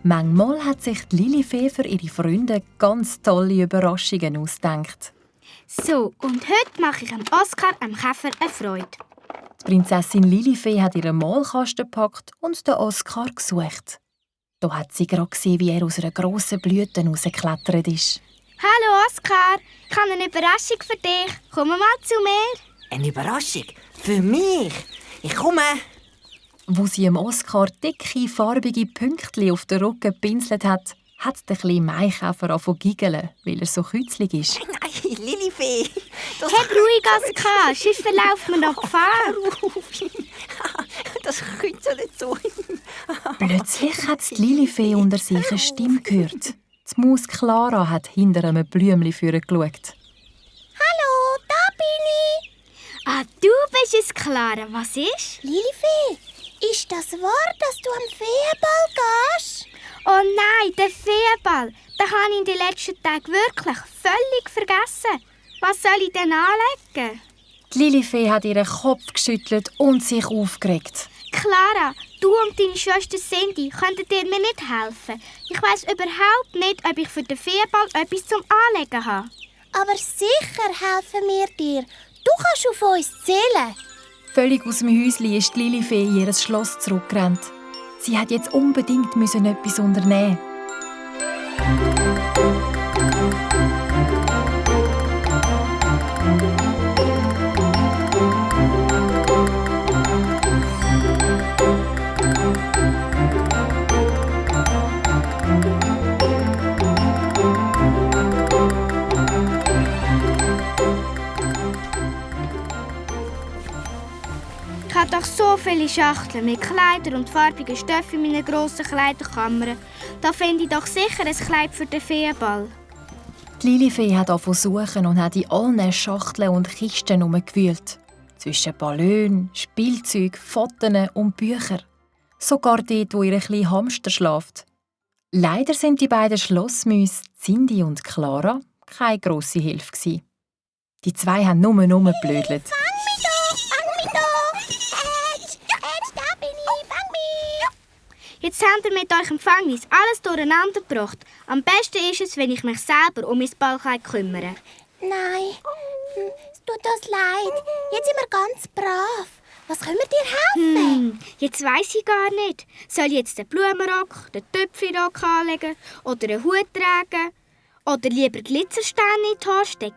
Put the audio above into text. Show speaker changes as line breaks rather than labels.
Manchmal hat sich die Lilifee für ihre Freunde ganz tolle Überraschungen ausgedacht.
So, und heute mache ich Oskar, dem Käfer, eine Freude.
Die Prinzessin Lilifee hat ihren Maulkasten gepackt und den Oskar gesucht. Da hat sie gerade gesehen, wie er aus einer grossen Blüte rausgeklettert ist.
Hallo Oskar, ich habe eine Überraschung für dich. Komm mal zu mir.
Eine Überraschung? Für mich? Ich komme.
Wo sie dem Oskar dicke, farbige Pünktchen auf den Rücken gepinselt hat, hat der kleine Maikäfer angefangen zu giggeln, weil er so kützlig ist.
Nein, Lilifee.
Hab ruhig, Oskar, sonst verlaufen wir noch Gefahr.
Das kützelt nicht so.
Plötzlich hat die Lilifee unter sich eine Stimme gehört. Die Maus Clara hat hinter einem Blümchen geschaut.
Hallo, da bin ich.
Ah, du bist es, Clara. Was ist?
Lilifee, ist das wahr, dass du am Feenball gehst?
Oh nein, der Feenball. Den habe ich in den letzten Tagen wirklich völlig vergessen. Was soll ich denn anlegen?
Die Lilifee hat ihren Kopf geschüttelt und sich aufgeregt.
Clara, du und deine Schwester Cindy könntet ihr mir nicht helfen. Ich weiss überhaupt nicht, ob ich für den Feenball etwas zum Anlegen habe.
Aber sicher helfen wir dir. Du kannst auf uns zählen.
Völlig aus dem Häuschen ist die Lilifee in ihr Schloss zurückgerannt. Sie hat jetzt unbedingt etwas unternehmen.
Ich habe doch so viele Schachteln mit Kleidern und farbigen Stoffen in meiner grossen Kleiderkammer. Da finde ich doch sicher ein Kleid für den Feenball.
Die Lilifee hat angefangen zu suchen und hat in allen Schachteln und Kisten herumgewühlt. Zwischen Ballonen, Spielzeug, Fotos und Büchern. Sogar dort, wo ihr kleiner Hamster schläft. Leider sind die beiden Schlossmäuse, Cindy und Clara, keine grosse Hilfe gewesen. Die zwei haben nur blödelt.
Fang mich doch. Da bin ich. Fang mich.
Jetzt habt ihr mit eurem Gefängnis alles durcheinander gebracht. Am besten ist es, wenn ich mich selber um mein Ballkleid kümmere.
Nein, es tut uns leid. Jetzt sind wir ganz brav. Was können wir dir helfen?
Jetzt weiss ich gar nicht. Soll ich jetzt den Blumenrock, den Töpfchenrock anlegen oder einen Hut tragen? Oder lieber Glitzersteine in die Haare stecken?